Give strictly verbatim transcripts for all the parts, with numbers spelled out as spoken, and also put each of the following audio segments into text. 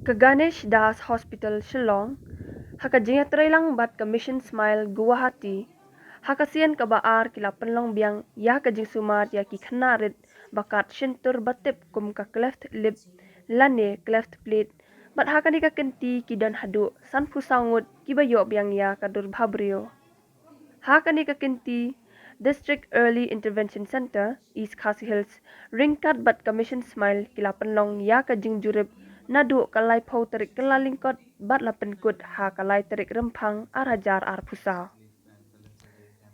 Ka Ganesh Das Hospital Shillong, ha ka jingïatreilang bad ka Mission Smile Guwahati, ha ka sien kaba ar ki la pynlong biang ïa ka jingsumar ïa ki khynnah rit ba kat shyntur ba tip kum ka cleft lip lane cleft palate, bad ha kane ka kynti ki don haduh sanphew saw ngut kiba ïoh biang ïa ka dur bhabriew. Ha kane ka kynti, District Early Intervention Centre, East Khasi Hills, ryngkat bad ka Mission Smile ki la pynlong ïa ka jingjurip naduh ka laiphew tarik Kyllalyngkot bad la pynkut ha ka lai tarik Rymphang ar hajar arphew saw.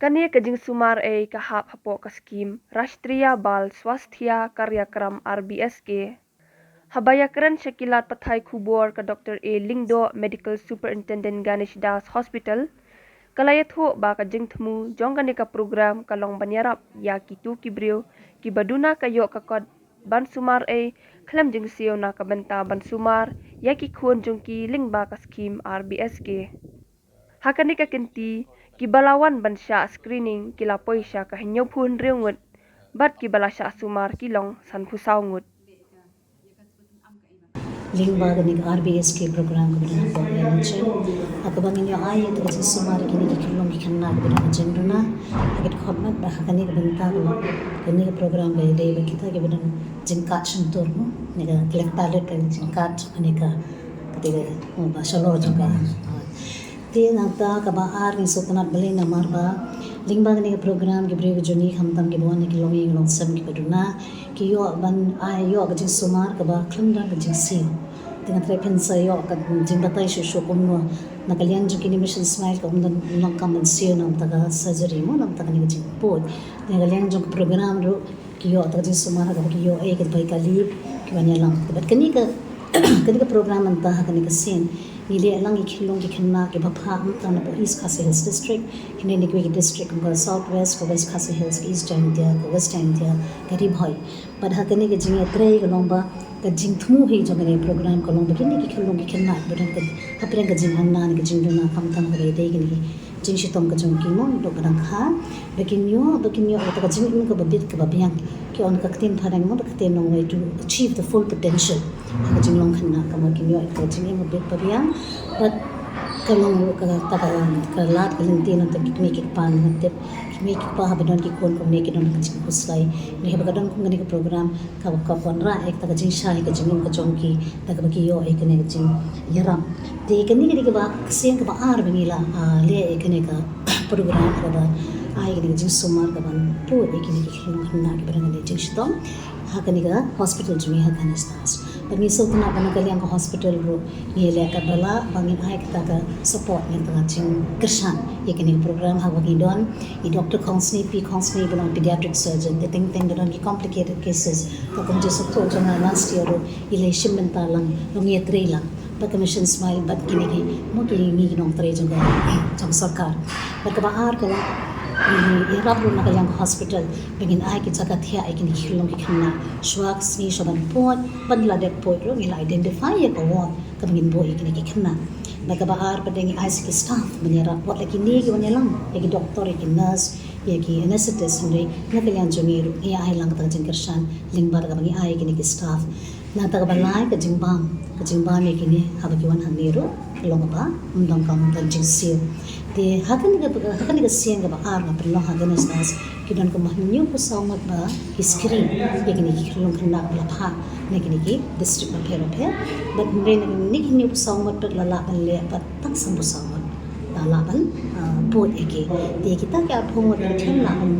Kane ka jingsumar ei ka hap hapoh ka skhim Rashtriya Bal Swasthya Karyakram, R B S K. Haba ïakren sha ki lad pathai khubor ka Doctor A Lyngdoh, Medical Superintendent Ganesh Das Hospital, ka la ïathuh ba ka jingthmu jong kane ka program ka long ban ïarap ïa kito ki briew kiba duna ka ïoh ka kot ban sumar ei khlem jingsiew na ka bynta ban sumar ïa ki khun jong ki lyngba ka skhim R B S K. Ha kane ka kynti, kiba la wan ban shah screening ki la poi sha ka hynñiewphew hynriew ngut, bad kiba la shah sumar ki long sanphew saw ngut. Lyngba kane ka R B S K program kaba dang hapoh ka N H M, ha kaba ngin ïoh ai ïa ka jingsumar ïa kine ki khyllung ki khynnah kiba don ka jingduna ha ki dkhot met, bad ha kane ka bynta ka long kane ka program ka ïadei bad kita kiba don jingkat shyntur, mo, kane ka cleft palate, ka jingkat, kane ka, kata ka, mo, ba shalor jong ka. Te nangta kaba ar, ngi sngewtynnat balei namar ba lyngba kane ka program ki briew ki jong ngi khamtam kiba wan na ki longïing longsem kiba duna, ki ïoh ban ai, ïoh ka jingsumar kaba khlem don ka jingsiew. Te nga tharai phin sa ïoh ka jingbatai shuh shuh kumno na ka liang jong kine Mission Smile ka ym don long kam ban siew na bynta ka surgery, mo, na bynta kane ka jingpud. Te na ka liang jong ka program ruh ki ïoh ta ka jingsumar kaba ki ïoh ei kaba ïa ka lip ki wan ïalam. Bad kane ka, kane ka program mynta ha kane ka sien ngi leh lang ïa ki khyllung ki khynnah kiba phah ym tang napoh East Khasi Hills District, hynrei na kiwei ki district kum ka South West, ka West Khasi Hills, ka East Jaintia, ka West Jaintia, ka Ri Bhoi. Bad ha kane ka jingïatrei ka long ba ka jingthmu hi jong kane ka program ka long ba kine ki khyllung ki khynnah ba don ka hapdeng ka jingangna ne ka jingduna, khamtam kaba ïadei kine ki jingshitom ka jong ki, mo, dok ba dang kha, ba kin ïoh, ba kin ïoh ïa ta ka jingim kaba bit kaba biang. Ki ong ka ktien phareng, mo, ka ktien nongwei, to achieve the full potential. Ha ka jinglong khynnah ka, mo, kin ïoh ïa ta ka jingim kaba bit ba biang. Bad ka long ka, ta ka, ka lad ka lynti na ta ki kmie ki kpa, nga tip ki kmie ki kpa haba don ki khun kumne ki don ka jingkhuslai. Hynrei haba ka don kum kane ka program, ka, ka wanrah ïa kata ka jingshai ka jingim ka jong ki da kaba ki ïoh ïa kane ka jingïarap. Te kane ka dei kaba, ka sien kaba ar ba ngi la, ah, leh ïa kane ka program kaba ai kane ka jingsumar kaban pud ïa kine ki khyllung khynnah kiba don kane ka jingshitom ha kane ka hospital jong ngi ha Ganesh Das. Bad ngi sngewtynnat ba na ka liang ka hospital ruh ngi leh katba lah ba ngin ai kata ka support, ngin, kata ka jingkyrshan ïa kane ka program, haba ngi don i Doctor Khongsni, P Khongsni, ba long pediatric surgeon, te teng teng ba don ki complicated cases. Ka kum jingsheptieng jong nga last year ruh i leit shim bynta lang, long ïatrei lang bad ka Mission Smile bad kine ki, mo, kine ki nongtrei jong ka, jong sorkar. Bad kaba ar ka long, i, i ïarap ruh na ka liang ka hospital ba ngin ai ki jaka thiah ïa kine ki khyllung ki khynnah. Shuwa ka sngi shuwa ban pud, ban la dep pud ruh ngi la identify ïa ka ward kaba ngin buh ïa kine ki khynnah. Bad kaba ar pat ngi ai sa ki staff ban ïarap, wat la kine ki wan ïalam, ïa ki doktor, ïa ki nurse, ïa ki anesthetist, hynrei na ka liang jong ngi ruh ngi ai lang kata ka jingkyrshan lyngba kaba ngi ai ïa kine ki staff. Nangta kaba lai ka jingbam, ka jingbam ïa kine haba ki wan hangne ruh ka long kaba ym donkam don jingsiew. Te ha kane ka, ha kane ka sien kaba ar nga pynlong ha Ganesh Das, ki don kumba hynñiewphew saw ngut ba ki screen ïa kine ki khyllung khynnah ba la phah na kine ki district bapher bapher. Bad hynrei na kine ki hynñiewphew saw ngut pat la lah ban leh pat tang sanphew saw ngut la lah ban, ah, pud ïa ki. Te kita ki arphew ngut ki khlem lah ban,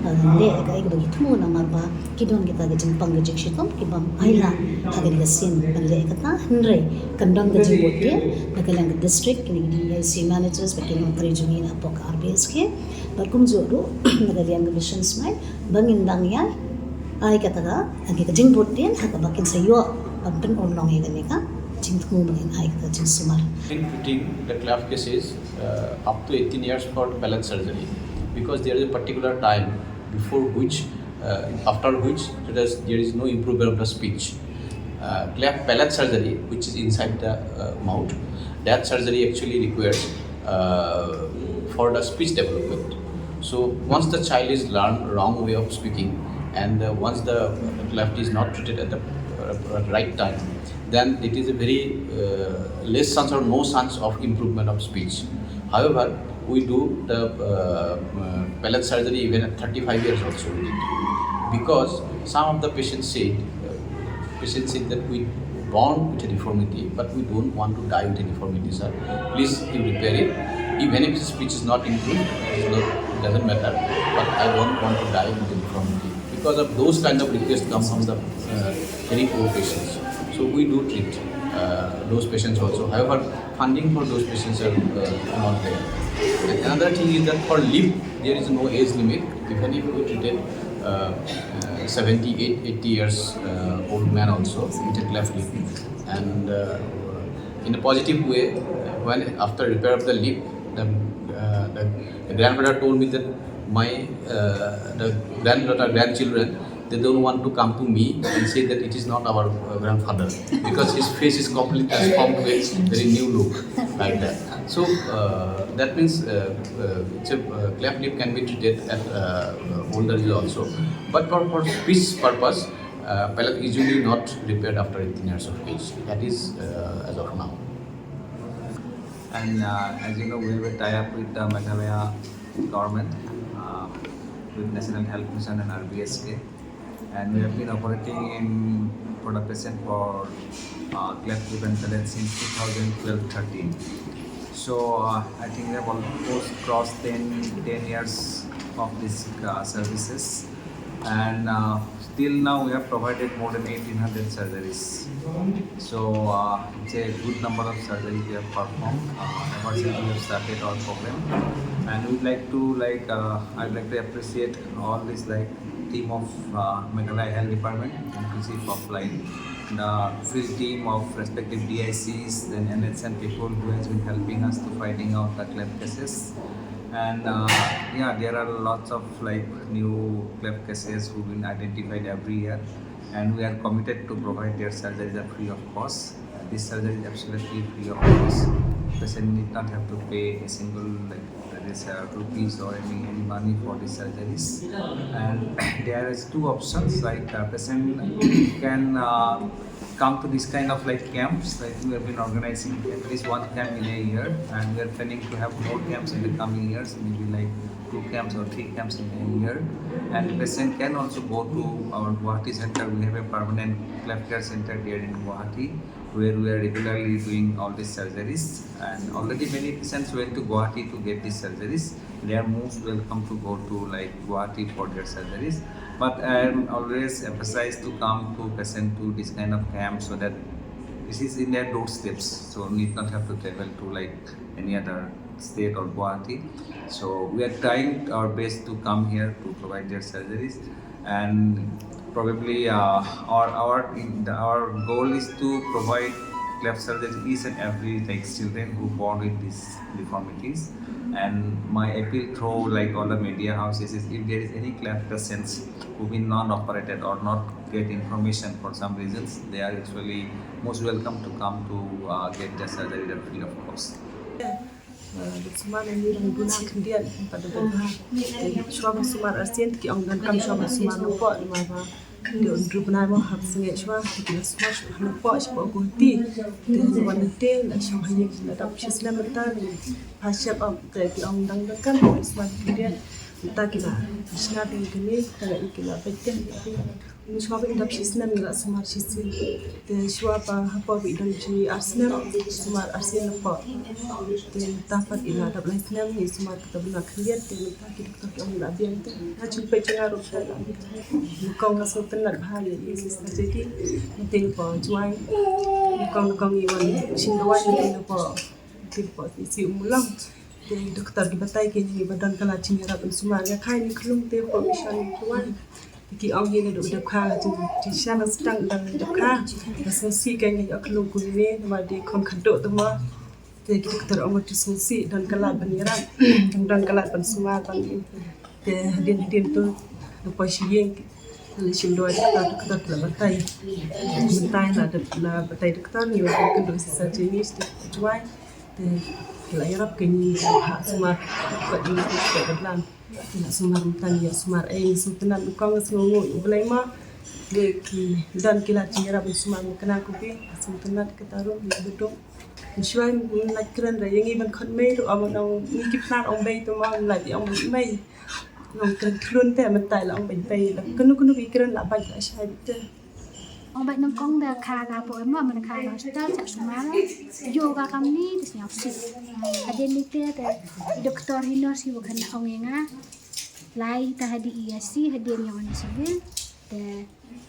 ah, leh ïa kaei kaba ki thmu namar ba ki don kita ki jingpang ki jingshitom kiba ym ailad ha kane ka sien ban leh ïa kata. Hynrei kan don ka jingbud dien na ka liang ka district, kine ki D E C managers bad ki nongtrei jong ngi hapoh ka R B S K. Bad kumjuh ruh na ka liang ka Mission Smile ba ngin dang ïai ai kata ka, kata ka jingbud dien ha kaba kin sa ïoh ban pynurlong ïa kane ka jingthmu ba ngin ai kata ka jingsumar. In treating the cleft cases, uh, up to eighteen years for palate surgery, because there is a particular time before which, uh, after which there is, there is no improvement of the speech. Uh, cleft palate surgery, which is inside the, uh, mouth, that surgery actually requires, uh, for the speech development. So once the child is learned wrong way of speaking, and, uh, once the cleft is not treated at the, uh, right time, then it is a very uh, less chance or no chance of improvement of speech. However, we do the uh, uh, palate surgery even at thirty-five years also we did, because some of the patients said, uh, patients said that we born with a deformity, but we don't want to die with a deformity, sir. Please, you repair it. Even if speech is not improved, it is not, doesn't matter. But I don't want to die with a deformity. Because of those kind of requests come from the uh, very poor patients. So we do treat uh, those patients also. However, funding for those patients are uh, not there. And another thing is that for lip, there is no age limit. Even if we treated uh, uh, seventy, eighty years uh, old man also with a cleft lip, and uh, in a positive way, when after repair of the lip, the, uh, the, the grandfather told me that my uh, the granddaughter, grandchildren, they don't want to come to me and say that it is not our uh, grandfather, because his face is completely transformed with very new look like that. So uh, that means uh, uh, it's a, uh, cleft lip can be treated at uh, older age also, but for, for speech purpose, uh, palate is usually not repaired after eighteen years of age. That is uh, as of now. And uh, as you know, we have a tie-up with the Meghalaya government, uh, with National Health Mission and R B S K. And we have been operating in for the patient for uh, cleft lip and palate since two thousand twelve thirteen. So uh, I think we have almost crossed ten, ten years of these uh, services. And uh, till now, we have provided more than eighteen hundred surgeries. So uh, it's a good number of surgeries we have performed uh, ever since we have started our program. And we'd like to like uh, I'd like to appreciate all this like team of uh, Meghalaya Health Department, inclusive of like the field team of respective D I Cs, then N H M people who has been helping us to finding out the cleft cases. And uh, yeah, there are lots of like new cleft cases who've been identified every year, and we are committed to provide their surgeries at free of cost. Uh, this surgery is absolutely free of cost. Patient need not have to pay a single like that is uh, rupees or any, any money for these surgeries. And there is two options, like uh, patient can uh, come to this kind of like camps. Like we have been organizing at least one camp in a year, and we are planning to have more camps in the coming years, maybe like two camps or three camps in a year. And the patient can also go to our Guwahati center. We have a permanent cleft care center there in Guwahati, where we are regularly doing all these surgeries. And already many patients went to Guwahati to get these surgeries. They are most welcome to go to like Guwahati for their surgeries. But I am always emphasized to come to patient to this kind of camp so that this is in their doorsteps, so need not have to travel to like any other state or Guwahati. So we are trying our best to come here to provide their surgeries, and probably uh, our our in the, our goal is to provide cleft surgery each and every like children who born with these deformities. And my appeal through like all the media houses is, if there is any cleft patients who been non-operated or not get information for some reasons, they are actually most welcome to come to uh, get their surgery at free of cost. Sumar ini dang guna khyndiat pat da dang ha. Shuwa ba sumar arsien ki ong dang kam shuwa ba sumar na pok, ma ba ki ong dru bnai mo hap snge shuwa ki la sumar shuwa na pok shuwa ko ti. Te wan te la shong ha ïing la dap shi snem ta ni. Ha shep am te ki ong dang dang kam sumar khyndiat. Ta ki la shna ding kini ta la ki la beten. Shuwa ba i dap shi snem ngi la sumar shi sien. Te shuwa ba hapoh ba i don shi ar snem sumar ar sien hapoh. Te mynta pat i la dap lai snem ngi sumar kita bna khliat te mynta ki doktor ki ong la biang te. Ha jingpeit jong nga ruh te la. Kong nga sngewtynnat bha ïa i sister Jackie. Mynta hapoh Jowai. Kong kong i wan shin dawai mynta hapoh. Mynta hapoh si si Ummulong. Te doktor ki batai ki ngi ba don ka lad jingïarap ban sumar ïa ka, ngi khlung te hapoh mission Jowai. Ki ong hi naduh dep kha la jingïashem stang dang dep kha. Nga sngewsih ka ngi ïoh khlung kumne namar dei khon khadduh te mo. Te ki doktor ong ba ki sngewsih don ka lad ban ïarap, don ka lad ban sumar ban. Te hadien hadien tu nga poi sha ïing. Nga shim dawai doktor, doktor la batai. Mynta la dep la batai doktor ngi la kynduh sa sa jinis te Jowai. Te ki la ïarap ka ngi ha sumar ka ngi ka blan. Ki la sumar mynta ngi ïa sumar ei ngi sngewtynnat, kong nga sngewnguh ïa U Blei ma. Ki don ki lad jingïarap sumar makna ko ki, sum tynat ka tarum, ïa beduk. Shuwa lad kren ra ïa ngi ban khot mei ruh, ong ngi ki Pnar ong bei tu ma lad ong mei. Nong kren khlun te mynta la ong bei bei la. Kano kano ki kren la bad la shai te. Ong bad nyngkong da kha ka poi mo, man kha ka hospital sa sumar. Ïoh ka kam ni te sñiaw si. Hadien ni te te doktor hi nurse hi wa khan ong ïa nga. Lai ta hadi i asi hadien ïa nga civil. Te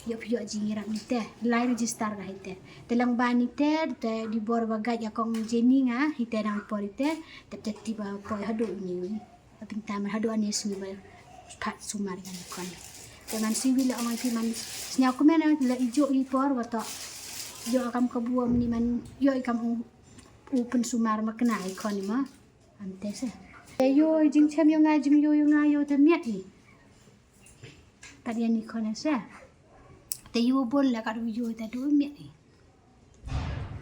ïoh phi ïoh jingïarap ni te. Lai register ka hi te. Te lang ba ni te te di bor wa gait ïa kong Jenny nga hi te dang por hi te. Te te ti ba poi hadu ni. Apin ta man hadu ani sngi ba pat sumar ïa ni khon. Te man siwi la ong ai phi man sñiaw kmen la i ïoh i por wa to. Ïoh kam ka buom ni man ïoh i kam u u pynsumar makna i khon ni ma. Am te se. Te ïoh i jingchem ïoh nga jingïoh ïoh nga ïoh te miat i. Pat ïa ni khon se. Te ïoh bon la ka du ïoh te du miat i.